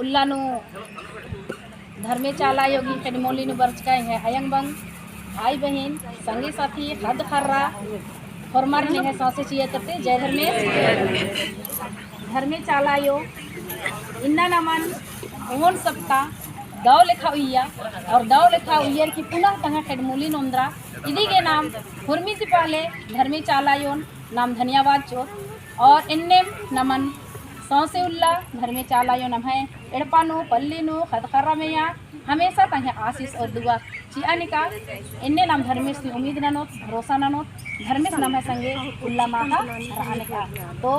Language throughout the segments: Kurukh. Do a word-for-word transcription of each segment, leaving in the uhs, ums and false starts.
उल्ला नू धर्मे चाला आयो गही खेड़मोली नू बरचका एंग्है अयंग बंग, भाई बहिन, संगी साथी, ख़द्द ख़र्रा, होरमर नेहे सौंसे चिआ तरती जय धर्मेस। धर्मे चाला आयो इन्ना नमन ओन सप्ता दव लेखा उइया, और दव लेखा उइयर की पुनः तंग्है खेड़मोली नू ओन्द्रा इदी गे नाम हुरमी ती पहले धर्मे चाला आयोन नाम धन्यवाद चिओत। और एन्नेम नमन सौंसे उल्ला धर्मे चाला आयो नम्है एड़पा नू, पल्ली नू, ख़द्द ख़र्रा मइय्याँ हमेशा तंग्है आशीष और दुआ चिआ नेका। एन्ने नाम धर्मेस ती उम्मीद ननोत, भरोसा ननोत, धर्मेस नम्है संगे उल्ला माख़ा रआ नेका। तो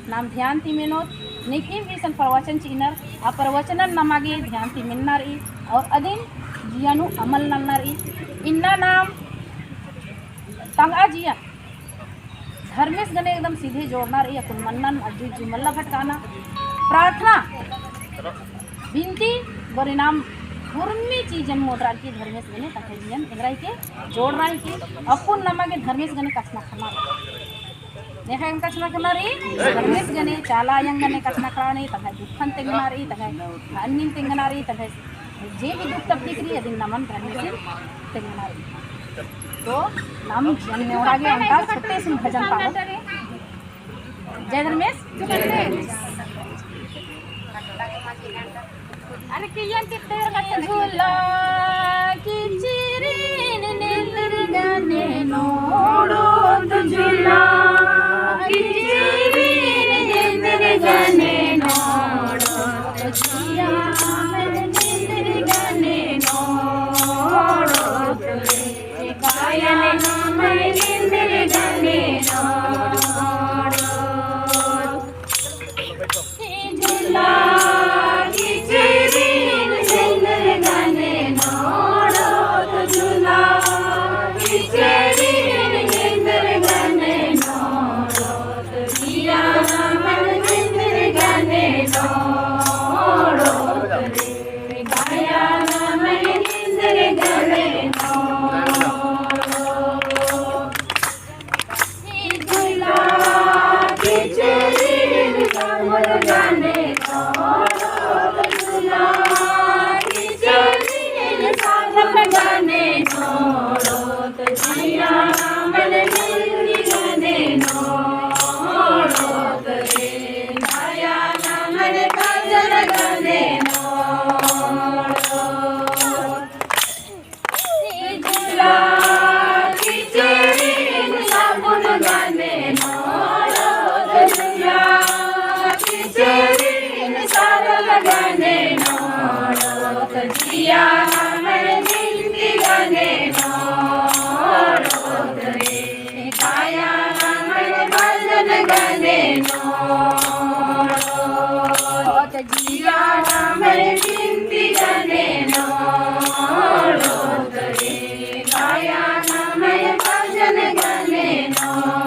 नाम ध्यान ती मेनोत, नेकिम भी इसन प्रवचन चिअनर, आ प्रवचनन नमा गे ध्यान ती मेन्ना रई, और अदिन जिया नू अमल नन्ना रई। इन्ना नाम तंगआ जिया धर्मेस गने एकदम सीधे जोड़ना रई, अक्कुन मन्नन अज्जु अज्जु मल्ला भटकाना। प्रार्थना, बिनती, बरे नाम हुरमी चीजन मोदरा की धर्मेस गने तंग्है जियन एंगरा हिके जोड़ना हिके। अक्कुन नमा गे धर्मेस गने कछनखरना रई। नेखय कछनखरना रई, धर्मेस गने, चाला आयंग गने कछनखरना रई, तंग्है दुखन तेंगना रई, तंग्है अन्निन तेंगना रई, तंग्है जे भी दुख तकलीफ रई, अदिन नमन धर्मेसिन तेंगना रई। तो नाम जियन नेवड़ा गे ओन्टा छोटे से भजन पाओ। जय धर्मेस। अरे कियन तित्तेर कत्ते झूला किचिरिन निंदर गने नोड़ोत झूला किचिरिन निंदर गने नोड़ोत झूला निंदर गने नोड़ोत काया नाम निंदर गने नोड़ोत झूला किचिरिन निंदर गने नोड़ोत झूला किचिरिन निंदर गने नोड़ोत जिया नाम निंदर गने नोड़ोत रे काया नाम निंदर गने नोड़ोत जिया नाम बिनती गने नोड़ोत रे, काया नाम भजन गने नोड़ोत,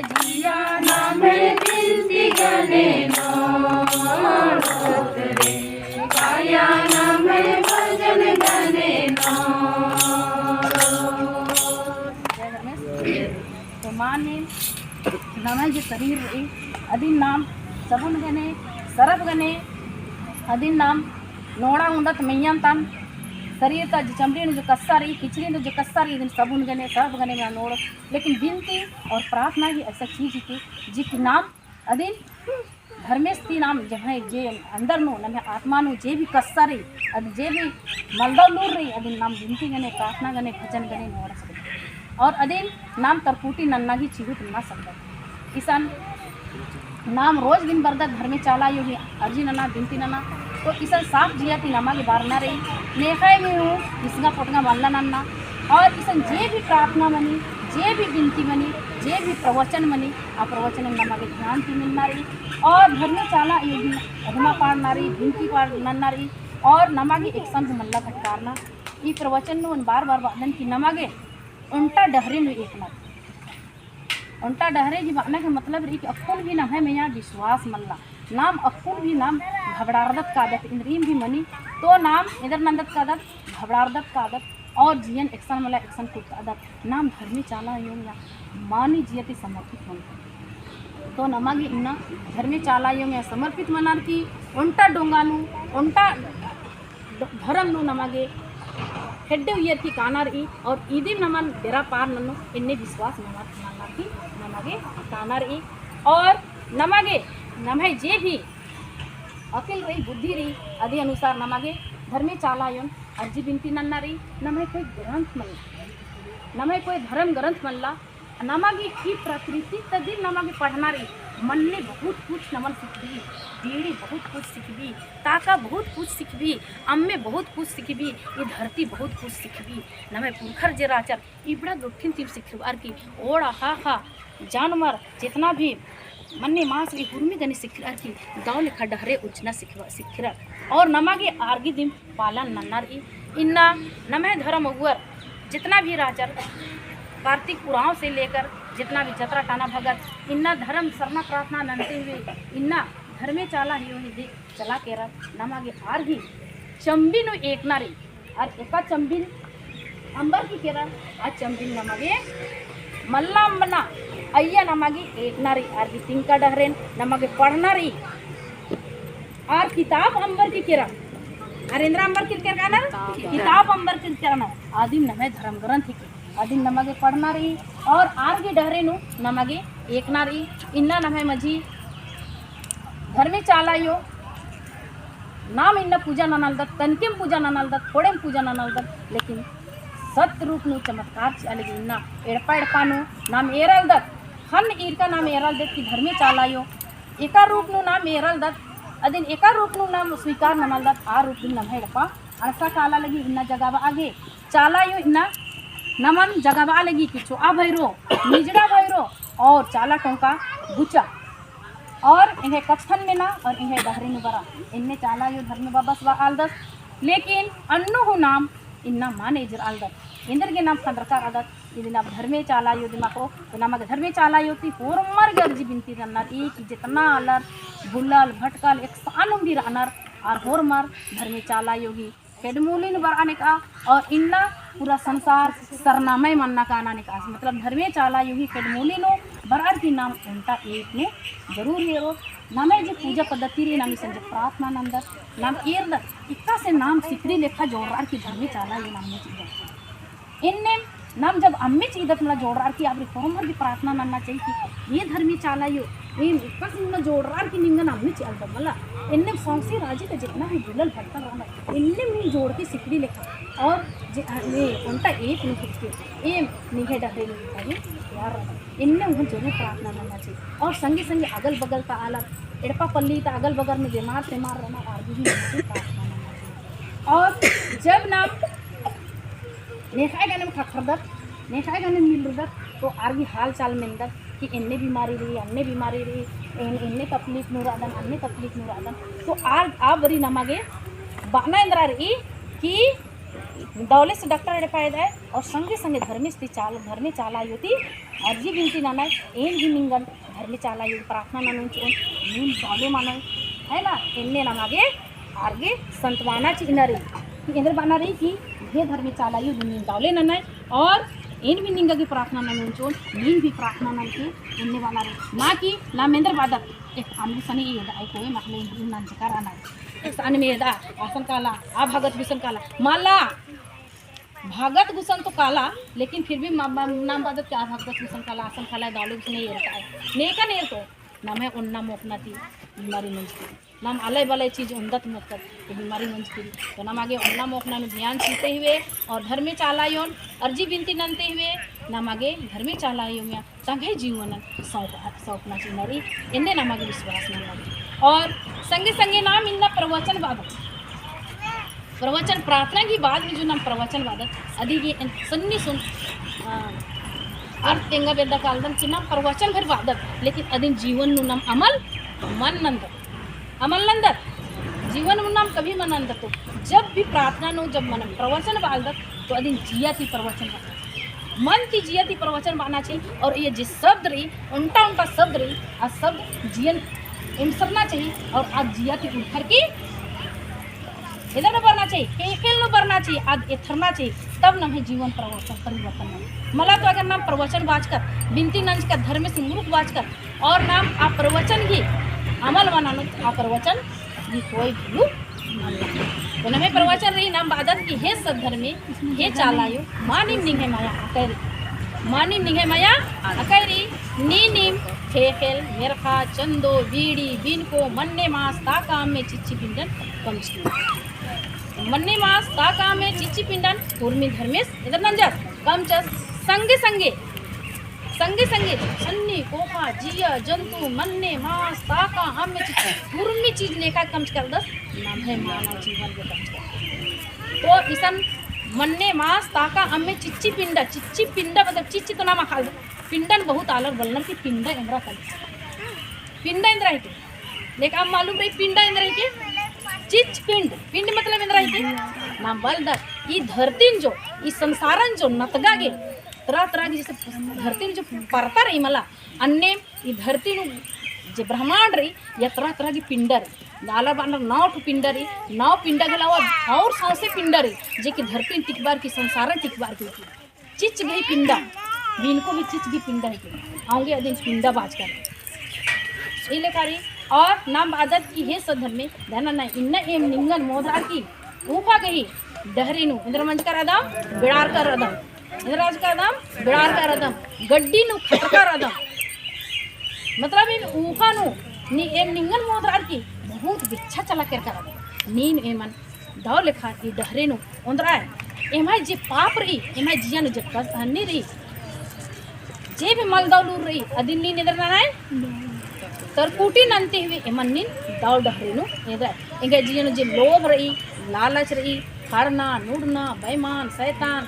जिया नाम बिनती गने नोड़ोत रे, काया नाम भजन गने नोड़ोत। तो माने नम्है जे शरीर रई, अदिन नाम सबुन गने, सरफ गने, अदिन नाम नोड़ा उन्दत मइय्याँ तन, शरीर ता जे चमड़ी नू जो कस्सा रई, किचरी नू जो कस्सा रई, अदिन सबुन गने, सरफ गने मइय्याँ नोड़। लेकिन बिनती और प्रार्थना ही ऐसा चीज हिके, जे कि नाम अदिन धर्मेस ती नाम जम्है जे अंदर नू, नम्है आत्मा नू जे भी कस्सा रई, अद जे भी मलदव लूर रई, अदिन नाम बिनती गने, प्रार्थना गने, भजन गने नोड़ा सकदत। और अदिन नाम तरकुटी नन्ना गही चिहुट नना सकदत। इसन नाम रोज दिन बरदत धर्मे चाला आयो गही अर्जी नना, बिनती नना, तो इसन साफ जिया ती नमा गे बरना रई, नेखय में हूँ किसगा पोटगा मल्ला नन्ना, और इसन जे भी प्रार्थना मनी, जे भी बिनती मनी, जे भी प्रवचन मनी, आ प्रवचन नमा गे ध्यान ती मेन्ना रई। और धर्मे चाला आयो गही अधमा पाड़ना रई, बिनती पाड़ नन्ना रई, और नमा गे एकसन हूँ मल्ला भटकारना। ई प्रवचन नू बार बार बअदन कि नमा गे ओन्टा डहरे नू एकना। ओन्टा डहरे ही बअना के मतलब रई कि अक्कुन भी नम्है मइय्याँ विश्वास मल्ला। नाम अक्कुन भी नाम घबड़ारदत कादत, इन्द्रिम भी मनी, तो नाम एन्देर नन्दत कादत, घबड़ारदत कादत, और जियन एकसन मला एकसन कुत्तादत। नाम धर्मे चाला आयो मइय्याँ मानी जिया ती समर्पित होना। तो नमा गे इन्ना धर्मे चाला अयो में समर्पित मना रई कि ओन्टा डोंगा नू, ओन्टा ड-, धरम नू नमा गे खेड्डे उइयर की काना रई और इदिम नमन बेरा पार नन्नू एन्ने विश्वास नमन, नमन की नमा गे काना रई। और नमा गे नम्है जे भी अकिल रई, बुद्धि रई, अदी अनुसार नमा गे धर्मे चाला अयोन अर्जी बिनती नन्ना रई। नम्है कोई ग्रंथ मल्ला, नम्है कोई धर्म ग्रंथ मल्ला, नमा गे ई प्राकृतिक ता दिम नमा गे पढ़ना रई। मन्ने बहुत कुछ नमन सिखबी, बीड़ी बहुत कुछ सिखबी, ताका बहुत कुछ सिखबी, अम्मे बहुत कुछ सिखबी, ई धरती बहुत कुछ सिखबी। नम्है पुरखर जे रहचर, इबड़ा गुट्ठिन तिम सिखरर की ओड़ अख़ा अख़ा जानवर जेतना भी मन्ने मास रई हुरमी गने सिखरर की दव लेखा डहरे उज्जना सिखरर। और नमा गे आर गे दिम पालन नन्ना रई। इन्ना नम्है धर्म अगुवर जेतना भी रहचर, कार्तिक उराँव से लेकर जेतना भी जतरा टाना भगत, इन्ना धर्म सरना प्रार्थना नन्ते हुए इन्ना धर्मे चाला अयो ही दे चला केरर। नमा गे आर गे चम्बी नू एकना रई। और एका चम्बिन अम्बर की केरा, आ चम्बिन नमा गे मल्ला अम्बना, अइय्या नमा गे एकना रई, आर गे तिंका डहरेन नमा गे पढ़ना रई। आर किताब अम्बर की केरा, आर एन्दरा अम्बर की केरा ना? किताब अम्बर की केरा ना। अदिन नम्है धर्म ग्रंथ ही, अदिन नमा गे पढ़ना रई और आर गे डहरे नू नमा गे एकना रई। इन्ना नम्है मझी धर्मे चाला अयो नाम इन्ना पूजा ननालदत, तनकेम पूजा ननालदत, कोड़ेम पूजा ननालदत, लेकिन सत रूप नू चमत्कार चिआ लगी इन्ना एड़पा एड़पा नू नाम एरालदत। ख़न्न ईरका नाम एरालदत कि धर्मे चाला अयो एका रूप नू नाम एरालदत, अदिन एका रूप नू नाम स्वीकार ननालदत, आ रूप नू नम्है एड़पा अंड़सा काला लगी इन्ना जगाबआ गे चाला अयो इन्ना नमन जगाबआ लगी कि चोआ भैरो, निजड़ा भैरो और चाला टोंका गुचा। और एंग्है कत्थन मेना और एंग्है डहरे नू बरा। एन्ने चाला अयो धर्मे बाबस बआ आलदस। लेकिन अन्नु हूँ नाम इन्ना मल एजरआ आलदत। एन्देरगे नाम ख़न्दरका रअदत। इदिन अब धर्मे चाला अयो दिम अख़ो, तो नमा गे धर्मे चाला अयो ती होरमर गे अर्जी बिनती नन्ना रई कि जेतना आलर भुलल, भटकल, एकसानुम भी रअनर, आर होरमर धर्मे चाला अयो गही खेड्डमूली नू बरआ नेकआ, और इन्ना पूरा संसार सरनामय मन्ना काना नेकआ। मतलब धर्मे चाला अयो गही खेड्डमूली नू बरअर की नाम ओन्टा app नू जरूर एरो। नम्है जे पूजा पद्धति रई, नाम इसन जे प्रार्थना नन्दत, नाम एरदत, इक्का से नाम सिकड़ी लेखा जोड़रअर की धर्मे चाला अयो नाम नू चिअदत। एन्नेम नाम जब अम्मे चिअदत मला जोड़रअर की आर होरमर गे प्रार्थना नन्ना चाहिए कि हे धर्मे चाला अयो, एम इक्का से मला जोड़रअर की निंगन अम्मे चिअलदम मला। एन्नेम सौंसे राजी ता जेतना भी भुलल भटकल रअनर, एन्नेम नीम जोड़ के सिकड़ी लेखा और जे, अ, ने ओन्टा app नू हेके, एम निंग्है डहरे नू इत्ता ही तैयार रअदम। एन्ने उन्हें जरूर प्रार्थना नन्ना चाहिए। और संगे संगे अगल बगल ता आलर, एड़पा पल्ली ता अगल बगल में बेमार तेमार रअनर, आर गे भी प्रार्थना नन्ना चाहिए। और जब नाम नेख़य गनेम ख़क्खरदत, नेख़य गनेम मिलरदत, तो आर गे हाल चाल मेनदत कि एन्ने बीमारी रई, अन्ने बीमारी रई, एन-, एन्ने तकलीफ नू रअदन, अन्ने तकलीफ नू रअदन। तो आर आ बारी नमा गे बअना एन्दरा रई कि दौले से डॉक्टर एड़पा एदय और संगे संगे धर्मेस ती चाल-, धर्मे चाला अयो ती अर्जी बिनती ननय, एन भी निंगन धर्मे चाला अयो प्रार्थना ननोन चिओन, नीम दौले मनोय, है ना? एन्ने नमा गे आर गे संतवाना चिअना रई, कि एन्देर बअना रई कि हे धर्मे चाला अयो नीम दौले ननय, और एन भी निंगा गे प्रार्थना ननोन चिओन, नीम भी प्रार्थना ननके एन्ने बअना रई। ना कि नाम एन्देर बअदत, एक आम गुसने एदआ, कोई मतलब नंजका रअना रई। एकसन में एदआ, असन काला, आ भगत गुसन काला, मला भगत गुसन तो काला, लेकिन फिर भी मा-, मा-, नाम बअदत कि आ भगत गुसन काला, असन काला, दौले गुसन एरतआ। नेकन एरतो, नम्है ओन्ना मोख़ना ती बीमारी नंजकी। नाम अलग बलय चीज ओन्दत मोख़त, तो बीमारी नंजकी। तो नमा गे ओन्ना मोख़ना नू ध्यान चिअते हुए, और धर्मे चाला अयोन अर्जी बिनती नन्ते हुए, नमा गे धर्मे चाला अयो मइय्याँ तंग्है जीवनन सौंप-, सौंपना चिअना रई, एन्ने नमा गे विश्वास नन्ना रई। और संगे संगे नाम इन्ना प्रवचन बअदत, प्रवचन प्रार्थना की बाद में जो नाम प्रवचन बअदत, अदी गे एन सन्नी सुन, अ, अर्थ तेंगा बेद्दा कालदन कि नाम प्रवचन भर बअदत, लेकिन अदिन जीवन नू नाम अमल मल नन्दत। अमल नन्दत, जीवन नू नाम कभी मल नन्दत। तो जब भी प्रार्थना नू जब मन प्रवचन बअलदत, तो अदिन जिया ती प्रवचन बअदत। मन ती जिया ती प्रवचन बअना चाहिए। और ये जे शब्द रई, ओन्टा ओन्टा शब्द रई, आ शब्द जियन एमसरना चाहिए। और आ जिया ती उरखर की एन्देर नू बरना चाहिए, ख़ेख़ेल नू बरना चाहिए, आद एथरना चाहिए, तब नम्है जीवन प्रवर्तन, परिवर्तन नना। मला तो अगर नाम प्रवचन बाचकत, बिनती नंजकत, धर्मेस मुरुख बाचकत, और नाम आ प्रवचन ही अमल मना नू, आ प्रवचन ही कोई भी तो नम्है प्रवचन रई नाम बअदत कि हे सद्धर्मे, हे चाला अयो, मानिम निंग्है मया अकय रई। मानिम निंग्है मया अकय रई। नीनिम ख़ेख़ेल, मेर्ख़ा, चंदो, बीड़ी, बिनको, मन्ने मास, ताका अम्मे चिच्ची पिंडन कमचकी। मन्ने मास, ताका अम्मे चिच्ची पिंडन हुरमी धर्मेस एन्देर नंजस, कमचस। संगे संगे संगे संगे छन्नी, कोहा, जिया, जंतु, मन्ने मास, ताका अम्मे चिच्ची, हुरमी चीज नेका कमचका रअदस, नम्है मानव जीवन गे कमचका। तो इसन मन्ने मास, ताका अम्मे चिच्ची पिंडा, चिच्ची पिंडा मतलब चिच्ची तो नाम अख़ा, पिंडन बहुत आलर बलनर कि पिंडा एन्दरा कल, पिंडा एन्दरा हिके। लेकिन अब मालूम रई पिंडा एन्दरा हिके? चिच्च पिंड, पिंड मतलब एन्दरा हिके? नाम बलदस, ई धरतीन जो, ई संसारन जो नतगा गे, तरह तरह की जैसे धरतीन जो परता रई मला, अन्ने ई धरती नू जे ब्रह्मांड रई, या तरह तरह की पिंडा रई। आलर बअनर नौ ठो पिंडा रई, नौ पिंडा के अलावा और सौंसे पिंडा रई, जे कि धरतीन टिकबार की, संसारन टिकबार की। चिच्च गही पिंडा, बिनको ही चिच्च गही पिंडा हिके। औंगे अदिन पिंडा बाचका रई। ई लेखा रई, और नाम बअदत कि हे सद्धर्मे, दना ना इन्ना एम निंगन मोदरार की, ऊख़ा गही डहरे नू, एन्दरा मंजका रअदम, बेड़ारका रअदम। एन्दरा मंजका रअदम, बेड़ारका रअदम। गड्डी नू खतरका रअदम। मतलब इन ऊख़ा नू, नी एम निंगन मोदरार की, बहुत बिच्छा चला केरका रअदम। नीन एमन दव लेखा ई डहरे नू ओन्दरआ, एम्है जे पाप रई, एम्है जिया नू जे कष्ट हन्नी रई, जे भी मलदव लूर रई, अदिन नीन एन्दरा ननय? तरकुटी नन्ते हुए एमन नीन दव डहरे नू एन्दरआ। एंग्है जिया नू जे लोभ रई, लालच रई, खड़ना, नुड़ना, बेईमान, सैतान,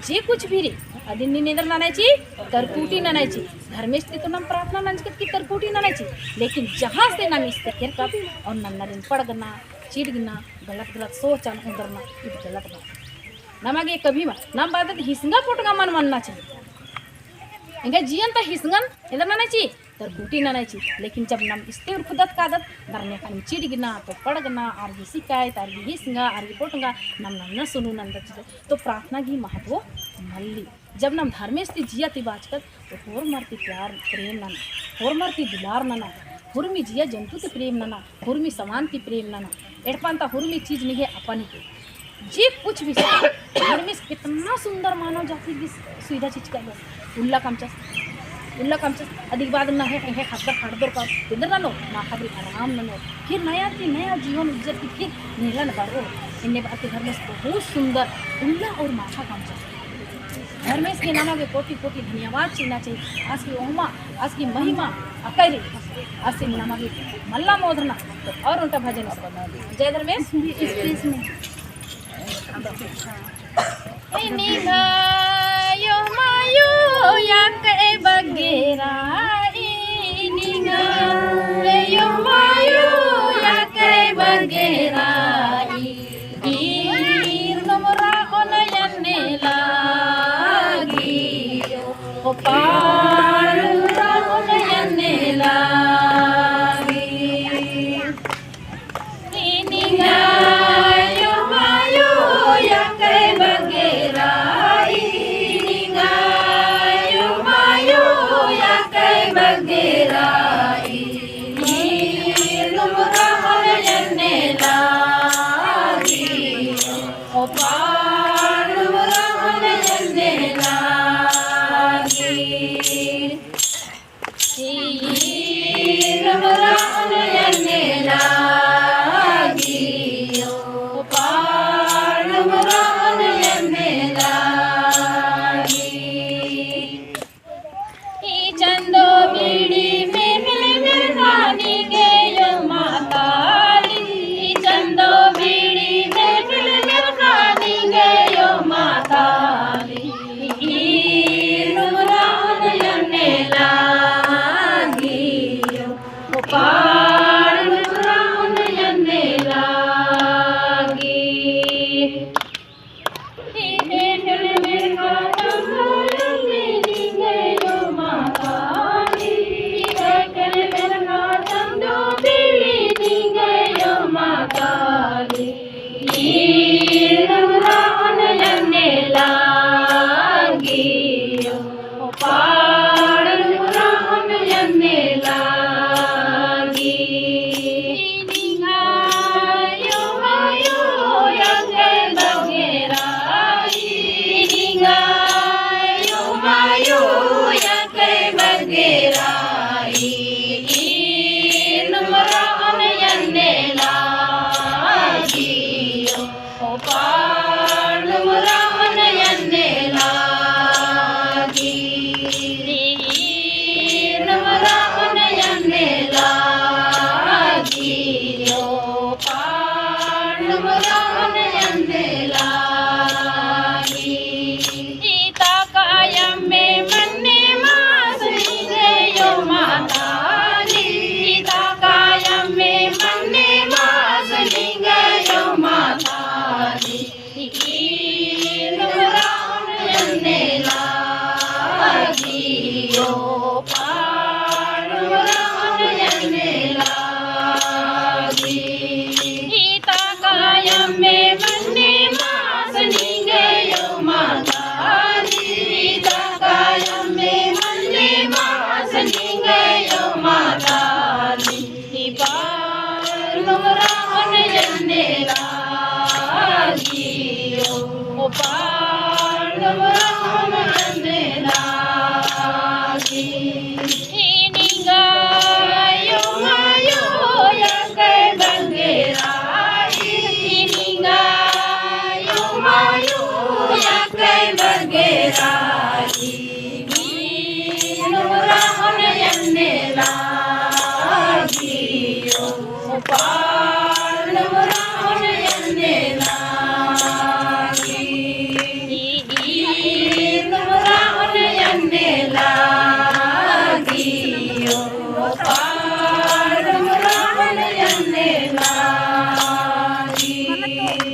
जे कुछ भी रई, अदिन नीन एन्दरा ननय ची? तरकुटी ननय ची। धर्मेस ती तो नाम प्रार्थना नंजकत कि तरकुटी ननय ची। लेकिन जहाँ से नाम इस्ते केरकत और नन्नरिन पड़गना, चिड़गना, गलत गलत सोचन ओन्दरना, ईद गलत बात। नमा गे कभी मा, नाम बअदत हिसंगा पोटंगा मल मन्ना चाहिए। एंग्है जियन ता हिसंगन एन्दरा ननय ची, तरकुटी ननय ची। लेकिन जब नाम इस्ते उरखदत कादत, दरने खानी चिड़गना, तो पड़गना, आर गे शिकायत, आर गे हिसंगा, आर गे पोटंगा, नाम नन्ना सुनु नन्दत चिच्चकत, तो प्रार्थना गही महत्व मल्ली। जब नाम धर्मेस ती जिया ती बाचकत, तो होरमर ती प्यार प्रेम नना, होरमर ती दुलार नना, हुरमी जिया जंतु ती प्रेम नना, हुरमी समान ती प्रेम नना, एड़पा ता हुरमी चीज निंग्है अपन हिके। जे कुछ भी से, धर्मेस कितना सुंदर मानव जाति की सुविधा चिच्चका बस। उल्ला कमचस, उल्ला कमचस, अदिक बाद नम्है, नम्है खद्दर खड़दर का, एन्दरा ननो, माख़ा बारी आराम ननो, फिर नया ती नया जीवन उज्जर ती फिर नेलन बरओ। एन्ने बात धर्मेस बहुत सुंदर उल्ला और माख़ा कमचस। धर्मेस गे नमा गे कोटि कोटि धन्यवाद चिअना चाहिए। आस गही ओहमा, आस गही महिमा अकय रई, आसिन नमा गे मल्ला मोदरना, तो और ओन्टा भजन। जय धर्मेस। इनिंगा यो मायो याकय बगेरा, इनिंगा यो मायो याकय बगेरा, ईर नमरा ओन यन्ने लागी, ओ पार नमरा ओन यन्ने लागी। इनिंगा यो मायो याकय बगेरा, इनिंगा यो मायो याकय बगेरा,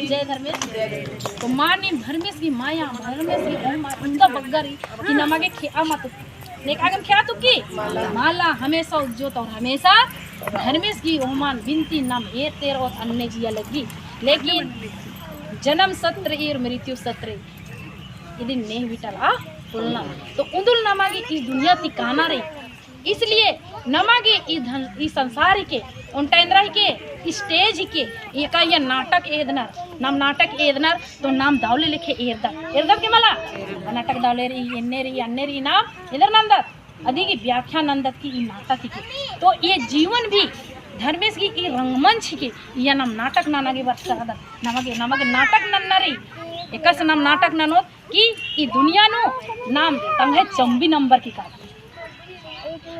जय धर्मेस। तो मानिम धर्मेस गही माया, धर्मेस गही ओहमान उंदा बग्गरी कि नमा गे खेआ मत। नेकागेम खेआ तुक्की? मला। हमेशा उज्जोत और हमेशा धर्मेस गही ओहमान बिनती नाम एरते रओत अन्ने जिया लग्गी। लेकिन जन्म सत्य रई और मृत्यु सत्य रई। इदिन नेह बिटल आ पोल्लना। तो उन्दुल नमा गे ई दुनिया ती काना रई। इसलिए नमा गे ई धन, ई संसार हिके, ओन्टा एन्दरा हिके, stage हिके, एका इय्या नाटक एदनर, नाम नाटक एदनर, तो नाम दवले लेखे एरदत। एरदत के मला? नाटक दवले रई, एन्ने रई, अन्ने रई नाम, एन्देर नन्दत? अदी गही व्याख्या नन्दत कि ई नाटक हिके। तो ई जीवन भी धर्मेस गही ई रंगमंच हिके, इय्या नाम नाटक नना गे बरचकादत। नमा गे, नमा गे नाटक नन्ना रई, एकासे नाम नाटक ननोत कि ई दुनिया नू नाम तंग्है चम्बी नम्बर की काली।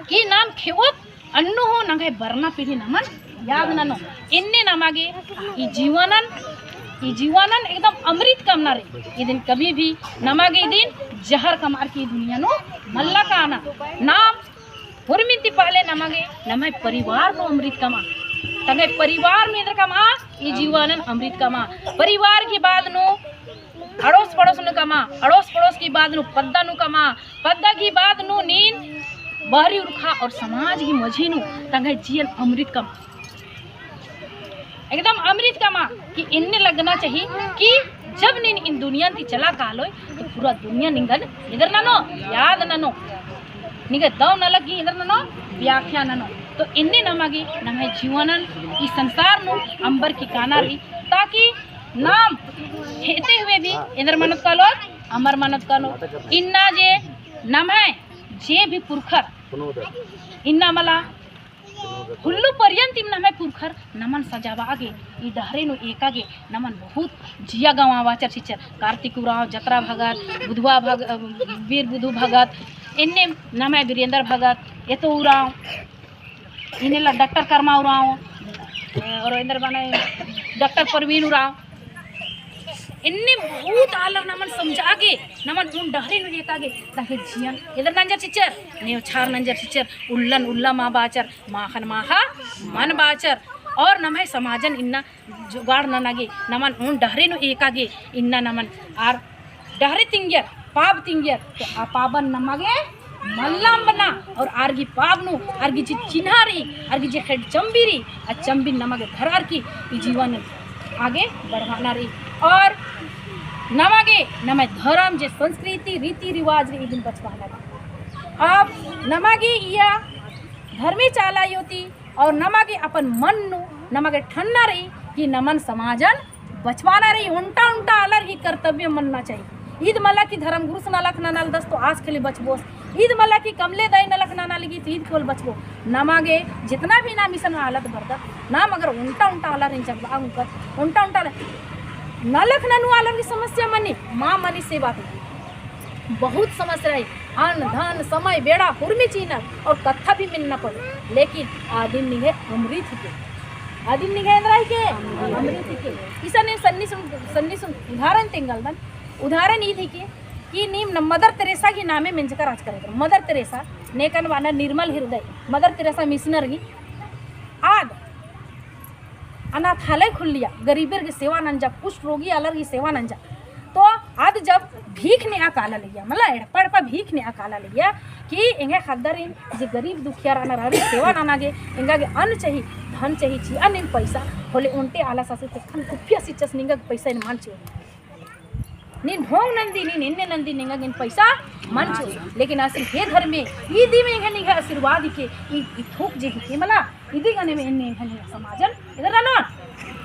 कि नाम खेओत अन्नु हूँ नंग्है बरना पीढ़ी नमन याद ननो। एन्ने नमा गे ई जीवनन, ई जीवनन एकदम अमृत कमना रई। इदिन कभी भी नमा गे इदिन जहर कमअर की दुनिया नू मल्ला काना। नाम हुरमिन ती पहले नमा गे नम्है परिवार नू अमृत कमा। तंग्है परिवार नू एन्देर कमा, ई जीवनन अमृत कमा। परिवार की बाद नू अड़ोस पड़ोस नू कमा, अड़ोस पड़ोस की बाद नू पद्दा नू कमा, पद्दा की बाद नू नीन बहरी उरखा और समाज की मझी नू तंग्है जियन अमृत कमा। एकदम अमृत कमा कि एन्ने लगना चाही कि जब नीन इन दुनिया ती चला कालोय तो पूरा दुनिया निंगन एन्देर ननो, याद ननो। निंग्है दव नलख गही एन्देर ननो, व्याख्या ननो। तो एन्ने नमा गे नम्है जीवनन ई संसार नू अम्बर की काना रई, ताकि नाम खेते हुए भी एन्देर मनोत कालोत, अमर मनोत कालोत। इन्ना जे नम्है जे भी पुरखर इन्ना मला हुल्लो पर्यन्तिम नम्है पुरखर नमन सजाबआ गे, ई डहरे नू एका गे नमन बहुत जिया गवाबाचर चिच्चर। कार्तिक उराँव, जतरा भगत, बुधवा भग-, अ, वीर बुधु भगत, एन्ने नम्है वीरेंद्र भगत, एतो उराँव, इन्नेला डॉक्टर कर्मा उराँव, अ, और एन्देर बअनर डॉक्टर परवीन उराँव, एन्ने बहुत आलर नमन समझा गे, नमन उन डहरे नू एका गे, ताकि जियन एन्देर नंजर चिच्चर, नेवछार नंजर चिच्चर, उल्लन उल्ला मल बाचर, माखन माखा मल बाचर, और नम्है समाजन इन्ना जुगाड़ नना गे, नमन उन डहरे नू एका गे, इन्ना नमन आर डहरे तिंगियर, पाब तिंगियर, तो आ पाबन नमा गे मल्ला अम्बना, और आर गही पाब नू, आर गही जे चिन्हा रई, आर गही जे खेड्ड चम्बी रई, आ चम्बी नमा गे धरअर की ई जीवन आगे बढ़वाना रई। और नमा गे, नम्है धरम जे संस्कृति, रीति रिवाज रई, इदिन बचवाना रई। अब नमा गे इया धर्मे चाला अयो ती और नमा गे अपन मन नू नमा गे ठन्ना रई कि नमन समाजन बचवाना रई, ओन्टा ओन्टा आलर गही कर्तव्य मन्ना चाही। ईद मला कि धर्म गुरुस नलख ननालदस तो आस खेली बचबोस। ईद मला कि कमले दाई नलख नना लगी तो ईद केवल बचबो। नमा गे जितना भी नाम इसन आलत बरदत, नाम अगर ओन्टा ओन्टा आलर इंचक बा उनकर, ओन्टा ओन्टा आलर, नलख ननु आलर गही समस्या मनी, मल मनी से बात नहीं। बहुत समस्या रई, अन्न, धन, समय, बेड़ा, हुरमी चीनर और कत्था भी मिलना पड़े, लेकिन आदिम निंग्है अमृत हिके। आदिम निंग्है एन्दरा हिके? अमृत हिके। इसन सन्नी सुन, सन्नी सुन उदाहरण तेंगालदन। उदाहरण ईद हिके कि नीम न मदर तेरेसा गही नामे मेंजका रहचकर। मदर तेरेसा, नेकन बअनर निर्मल हृदय, मदर तेरेसा मिशनर गही। आद अनाथालय खुल्लिया, गरीबेर गही सेवा नंजा, कुष्ठ रोगी आलर गही सेवा नंजा। तो आद जब भीख नेआ काला लगिया, मला एड़पा एड़पा भीख नेआ काला लगिया कि एंग्है ख़द्दारिन जे गरीब दुखिया रअनर आर सेवा नना गे, एंगा गे अन्न चाही, धन चाही, चिआ नीम पैसा, होले ओन्टे आलस आसे तेखन कुप्पिया चिच्चस निंगा गे पैसा एन मल चिओ। नीन ढोंग नंदी, नीन एन्ने नंदी, निंगा गे एन पैसा मल चिओ। लेकिन आसिन हे धर्मे, ई दिम एंग्है निंग्है आशीर्वाद हिके, ई, ई थूक जे हिके मला, इदी गने में एन्ने हने समाजन एन्देर ननोन,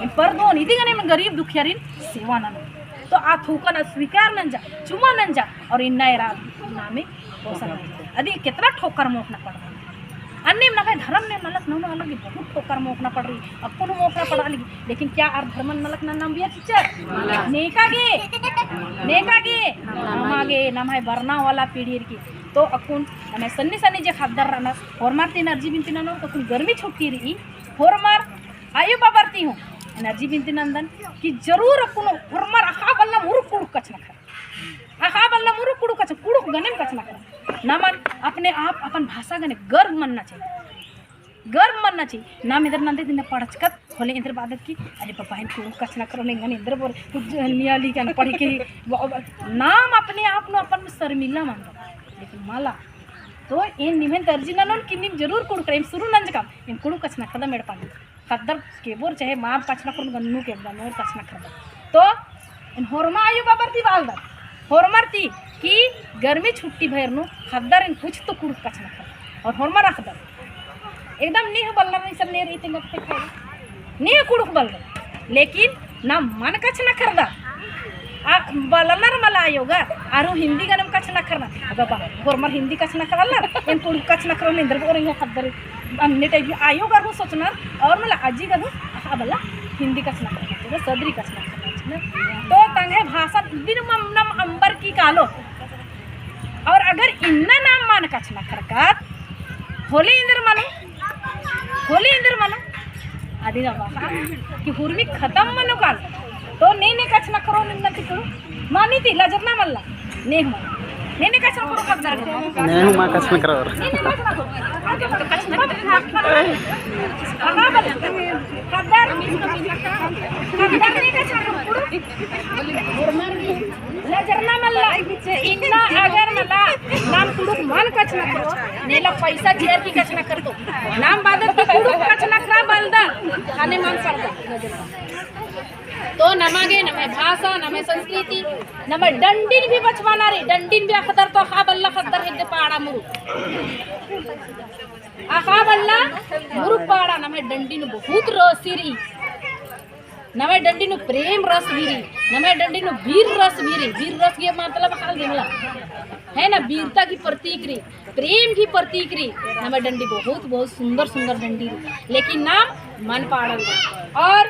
एन परदोन, इदी गने में गरीब दुखियारिन सेवा ननोन। तो आ थूकन स्वीकार नंजा, चुमा नंजा, और इन्ना एरा नामे पोषण नंजा। अदी केतना ठोकर मोखना पड़ रही। अन्नेम नम्है धर्म ने मलक ननो अलग बहुत ठोकर मोखना पड़ रही, अक्कुन मोखना पड़ रही। लेकिन क्या आर धर्मन मलक नन्ना अम्बिया चिच्चर? नेका गे, नेका गे, नमा गे, नम्है बरना वाला पीढ़ी की। तो अक्कुन नम्है सन्नी सन्नी जे ख़द्दर रअनर, होरमर ती एन अर्जी बिनती ननोन, तो अक्कुन गर्मी छुट्टी रई, होरमर आयो बाबर ती हूँ एन अर्जी बिनती नन्दन कि जरूर अक्कुन होरमर अख़ा बल्ला मुरुख कुँड़ुख़ कछनखरआ। अख़ा बल्ला मुरुख कुँड़ुख़ कछनखरआ, कुँड़ुख़ गनेम कछनखरआ। नमन अपने आप अपन भाषा गने गर्व मन्ना चाहिए, गर्व मन्ना चाहिए। नाम एन्देर नन्दत इन्ना पढ़चकत होले एन्देर बअदत कि अरे बाबा एन कुँड़ुख़ कछनखरओन, एंगन एन्देर बओर कुछ नियाली कन पढ़ के नाम अपने आप नू अपन शर्मिला मन्दत। लेकिन मला तो एन निम्है ती अर्जी ननोन कि नीम जरूर कुँड़ुख़रआ, एम शुरू नंजकम, एम कुँड़ुख़ कछनखरदम एड़पा नू। ख़द्दर केबोर चाहे माम कछनखरओन, गन्नू केबदा नोर कछनखरदम। तो एन होरमा आयो बाबर ती बआलदन, होरमर ती कि गर्मी छुट्टी भइर नू ख़द्दर एन कुछ तो कुँड़ुख़ कछनखरदम। और होरमर अख़दर एकदम नीहू बल्लर, इसन नेर इतिंगत ते खाए नीहू कुँड़ुख़ बल्लर। लेकिन नाम मन कछनखरदर। आ बलनर मला आयो गा, आर हूँ हिंदी गनेम कछनखरनर। बाबा, होरमर हिंदी कछनखरआलर, एन कुँड़ुख़ कछनखरओन एन्देर बओर एंगा ख़द्दर। अन्ने type आयो गा हूँ सोचनर, और मला अजी गा हूँ, अख़ा बल्ला हिंदी कछनखरनर, तो सदरी कछनखरनर। तो तंग्है भाषा बिन मम नम अम्बर की कालो। और अगर इन्ना नाम मन कछनखरकत, होले एन्देर मनो, होले एन्देर मनो। अदिन अबड़ा कि हुरमी खतम मनो काल। तो ने ने कछनखरओन इन्ना ती कुँड़ुख़। मानी ती लजरना मल्ला। ने हूँ मनो। ने ने कछनखरओ ख़द्दर। ने हूँ मा कछनखरओर। ने ने कछनखरओ। ख़द्दर। ख़द्दर ने कछनखरओ कुँड़ुख़। लजरना मल्ला, इन्ना अगर मला नाम कुँड़ुख़ मन कछनखरओ, नेला पैसा चिअर की कछनखरतो। नाम बअदत कि कुँड़ुख़ कछनखरआ बलदन, ख़ने मन सरदन। तो नमा गे, नम्है भाषा, नम्है संस्कृति, नम्है डंडिन भी बछाबअना रई, डंडिन भी अख़दर तो अख़ा बल्ला ख़द्दर हेद्दे पाड़ा मुरुख। अख़ा बल्ला मुरुख पाड़ा, नम्है डंडिन बहुत रसी रई। नम्है डंडी नू प्रेम रस भी रई, नम्है डंडी नू वीर रस भी रई। वीर रस के मतलब हाल दिमला, है ना, वीरता की प्रतीक रई, प्रेम की प्रतीक रई। नम्है डंडी बहुत, बहुत सुंदर, सुंदर डंडी रई, लेकिन नाम मन पाड़ल रई। और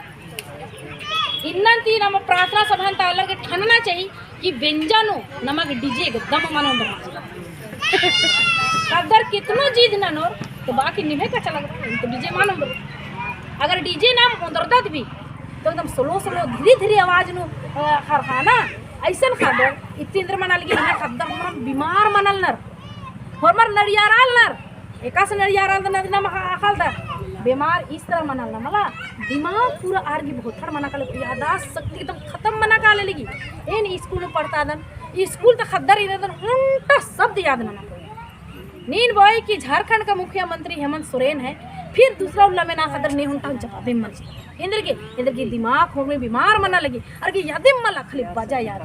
इन्नन ती नम प्रार्थना सभा ता आलर गे ठनना चाहिए, कि बेंजा नू नमा गे DJ एकदम मना ओन्दरआ। ख़द्दर केतनो जिद ननोर, तो बाकी निम्है कछनखरआ, तो DJ मना ओन्दरआ। अगर DJ नाम ओन्दरदत भी, तो एकदम slow slow, धीरे धीरे आवाज नू, अ, ख़रख़रना, अइसन ख़द्दर, इत्ती एन्देर मना लगी, इन्ना ख़द्दर होरमर बीमार मना लगनर, होरमर नड़ियारआ लगनर, एकासे नड़ियारआ लगदन, अदिन नाम अख़ा लगदन। बेमार इस तरह मना लगनर, मला दिमाग पूरा आर गे भोथड़ मना काले, याददाश्त शक्ति एकदम खतम मना काले लगी। एन स्कूल नू पढ़तादन, स्कूल ता ख़द्दर इरदन ओन्टा शब्द याद नना। नीन बओय कि झारखंड का मुख्यमंत्री हेमंत सोरेन है, फिर दूसरा उल्ला में ना ख़द्दर ने ओन्टा जवाबे मल चिआ। एन्देरगे, एन्देरगे दिमाग होरमे बीमार मना लगी, आर गे यादेम मला, खाली बाजा याद।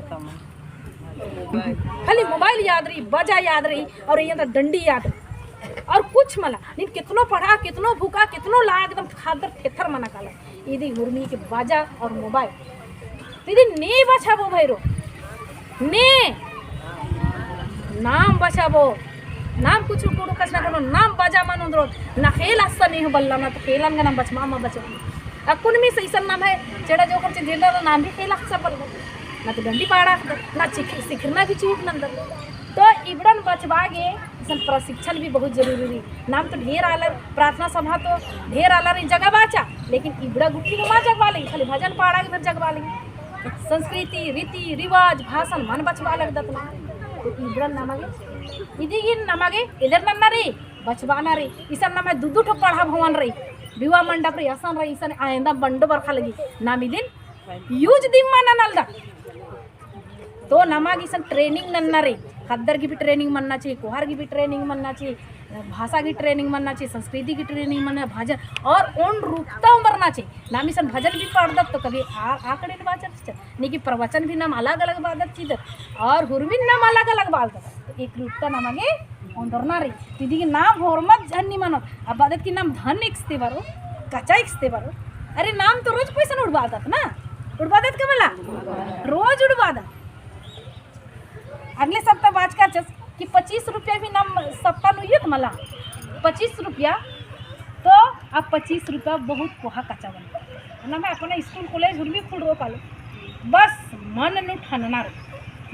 खाली mobile याद रई, बाजा याद रई, और एन्देर डंडी याद रई। और कुछ मला, नीन केतनो पढ़ा, केतनो भूका, केतनो ला, एकदम ख़द्दर थेथर मना काला। इदी हुरमी के बाजा और mobile। तो इदी ने बछाबओ भइरो। ने नाम बछाबओ। नाम कुछ कुँड़ुख़ कछनखरओन, नाम बाजा मल ओन्दरओन। ना खेल असन ने हूँ बल्ला, ना तो खेलन गा नाम बछाबआ, मा बछाबआ। अक्कुन मी सइसन नम्है चेड़ा जोंख़र चिन्हदर, नाम भी खेल असन बल्ला। ना तो डंडी पाड़ा अख़दर, ना चिख-, सिखरना भी चूक नन्दर। तो इबड़न बछाबआ गे इसन प्रशिक्षण भी बहुत जरूरी रई। नाम तो ढेर आलर, प्रार्थना सभा तो ढेर आलर जगाबाचा, लेकिन इबड़ा गुट्ठी तो मा जगाबआ लगी, खाली भजन पाड़ा गे भर जगाबआ लगी। संस्कृति, रीति, रिवाज, भाषण मल बछाबआ लगदत ना। तो इबड़न नमा गे, इदी गे नमा गे एन्देर नन्ना रई, बछाबअना रई। इसन नम्है दू दू ठो पड़हा भवन रई, विवाह मंडप रई, असन रई, इसन आइंदा बंडो बरखा लगी। नाम इदिन use दिम मा नना लगदत। तो नमा गे इसन training नन्ना रई, ख़द्दर गे भी training मन्ना चाहिए, कोहार गे भी training मन्ना चाहिए, भाषा गे training मन्ना चाहिए, संस्कृति गे training मन्ना, भजन और ओन रूप ता ओन्दरना चाहिए। नाम इसन भजन भी पाड़दत तो कभी आ, आकड़िन बाचर चिच्चर, नीकी प्रवचन भी नाम अलग-अलग बअदत चिदत और हुरमिन नाम अलग-अलग बअदत। तो एकरूपता नमा गे ओन्दरना रई। तिदी की नाम होरमत झन्नी मनो। अब बादत की नाम धन एकसते बरो, कचा एकसते बरो। अरे नाम तो रोज पैसा उड़बादत ना? उड़बादत का मला? रोज उड़बादत। अगले सप्ताह बाचका रहचस कि पच्चीस रुपया भी नाम सप्ताह नू इयत मला। पच्चीस रुपया तो अब पच्चीस रुपया बहुत कोहा कचा बन। नम्है अपना स्कूल कॉलेज हुरमी खुल रो पालो। बस मन नू ठनना रई।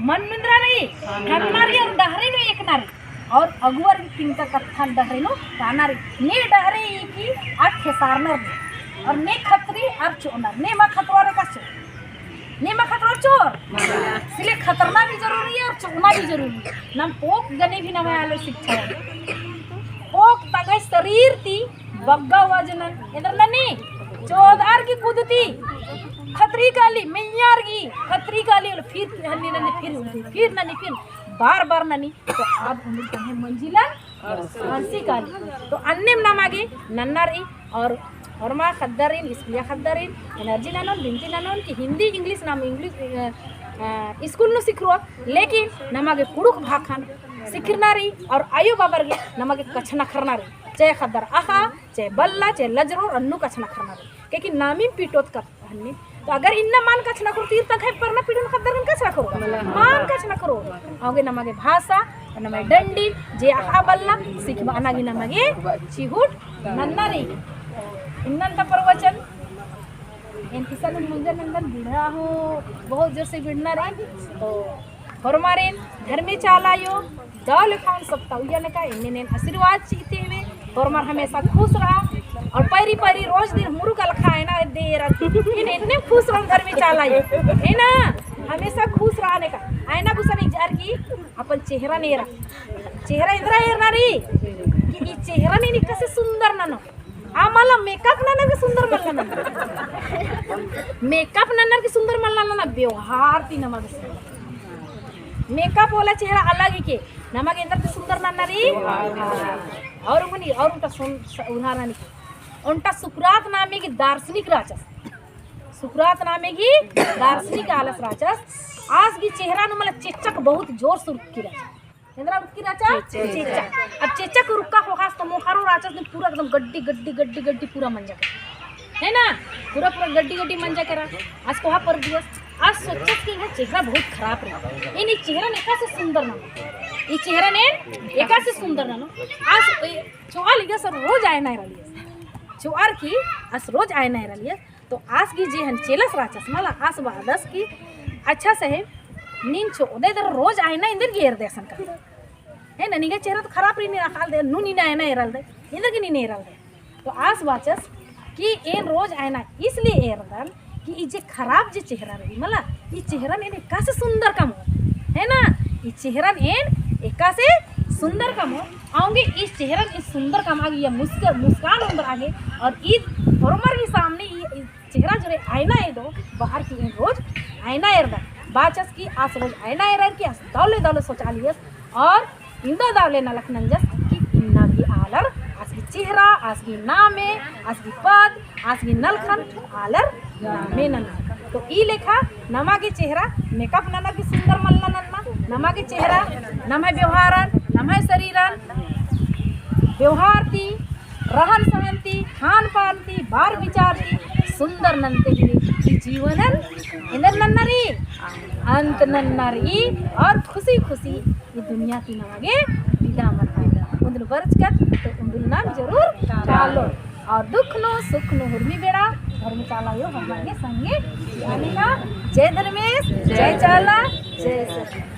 मन नू एन्दरा रई, ठनना रई और डहरे नू एकना रई। और अगुवर की तिंका कत्थन डहरे नू काना रई। ने डहरे ई की आ खेसारनर ने। और ने खतरी और चोनर। ने मा खतरओर का चोर। ने मा खतरओर चोर। इसलिए खतरना भी जरूरी है और चोना भी जरूरी है। नम पोक गने भी नम्है आलर शिक्षा है। पोक तंग्है शरीर ती बग्गा वजनन, एन्दर ननी, चोदर की कुदती, खतरी काली, मइय्याँ रई, खतरी काली, फिर हन्नी ननी, फिर, फिर ननी, फिर बार बार ननी, तो आद उम्र तंग्है मंजिलन हरसी काली। तो अन्नेम नमा गे नन्ना रई और होरमा ख़द्दारिन, स्कूलिया ख़द्दारिन, energy ननोन, बिनती ननोन कि हिंदी, English नाम English, अ, अ, स्कूल नू सिखरओत, लेकिन नमा गे कुँड़ुख़ भाखन सिखरना रई और आयो बाबर गे नमा गे कछनखरना रई। चाहे ख़द्दर अख़ा, चाहे बल्ला, चाहे लजरो, अन्नु कछनखरना रई। क्योंकि नामिम पिटोत कत हन्नी। तो अगर इन्ना मान कछनखरओ, तीर तंग्है परना पीढ़ी नू ख़द्दर गने कछनखरओ। मान कछनखरओ। औंगे नमा गे भाषा, नमा गे डंडी, जे अख़ा बल्ला, सिखबअना गे नमा गे चिहुट नन्ना रई। इन्नन ता प्रवचन, एन किसन मुंजन नंदन बिड़हा हूँ, बहुत जोर से बिड़ना रई। तो होरमारिन धर्मे चाला आयो, दव लेखा ओन सप्ताह उइया नेका, एन्ने एन आशीर्वाद चिअते हूँ। होरमर हमेशा खुश रआ। और पैरी पैरी रोज दिन मुरुक अलखा आयना दे एरा। फिर एन्ने खुश रओन धर्मे चाला आयो। है ना? हमेशा खुश रआ नेका। आयना गुसन इजअर की अपन चेहरन एरा। चेहरा एन्दरा एरना रई। कि ई चेहरन एन एकासे सुंदर ननो। आ मला makeup ननर की सुंदर मल्ला नना। Makeup ननर की सुंदर मल्ला नना, व्यवहार ती नमा गे सुंदर। Makeup वाला चेहरा अलग ही के, नमा गे एन्दर ती सुंदर नना रई। और मनी, और ओन्टा सुन-, स-, उदाहरण की। ओन्टा सुकरात नामे की दार्शनिक रहचस। सुकरात नामे की दार्शनिक आलस रहचस। आस गही चेहरा नू मला चेचक बहुत जोर से उरखकी रहचस। एन्दरा उरखकी रहचा? चेचक। चेचक। अब चेचक उरखका ख़ोख़ास तो मोख़रो रहचस ने पूरा एकदम गड्डी, गड्डी, गड्डी, गड्डी पूरा मंजा केरा। है ना? पूरा, पूरा गड्डी, गड्डी मंजा केरा। आस कोहा पर दियस। आस सोचस कि एंग्है चेहरा बहुत खराब रई। एन ई चेहरन एकासे सुंदर ननो। ई चेहरन एन एकासे सुंदर ननो। आस ए, चोआ लिगस रोज आयना एरा लियस। चोअर की आस रोज आयना एरा लियस। तो आस गही जे हन चेलस रहचस मला आस बअदस कि अच्छा सहे नीन चोदे दर रोज आयना एन्देर गे एरदय असन का। है ना, निंग्है चेहरा तो खराब रई, नीन अख़ालदय, नू नीन आयना एरालदय, एन्देर गे नीन एरालदय। तो आस बाचस कि एन रोज आयना इसलिए एरदन कि ई जे खराब जे चेहरा रई मला, ई चेहरन एन एकासे सुंदर कमओ, है ना, ई चेहरन एन एकासे सुंदर कमओ। औंगे ई चेहरन ई सुंदर कमआ गे, या मुस्क-, मुस्कान ओन्दरआ गे, और ई होरमर गही सामने ई, ई चेहरा जोरे आयना एदो, बअर की एन रोज आयना एरदन। बाचस की आस रोज आयना एरर की आस दव ले दव ले सोचआ लियस, और इन्दा दव ले नलख नंजस कि इन्ना गही आलर आस गही चेहरा, आस गही नामे, आस गही पद, आस गही नलखन आलर नामे नन्ना। तो ई लेखा नमा गे चेहरा makeup ननर की सुंदर मल्ला नन्ना, नमा गे चेहरा नम्है व्यवहारन, नम्है शरीरन, व्यवहार ती, रहन सहन ती, खान पान ती, बार विचार ती सुंदर नन्ते ही ई जीवनन एन्देर नन्ना रई, अंत नन्ना रई और खुशी खुशी ई दुनिया ती नमा गे बिदा मन्ना। उन्दुल बरचकत तो उन्दुल नाम जरूर कालो। और दुख नू सुख नू हुरमी बेड़ा, धर्मे चाला आयो होरमर गे संगे चिआ नेका। जय धर्मेस, जय चाला, जय सरना।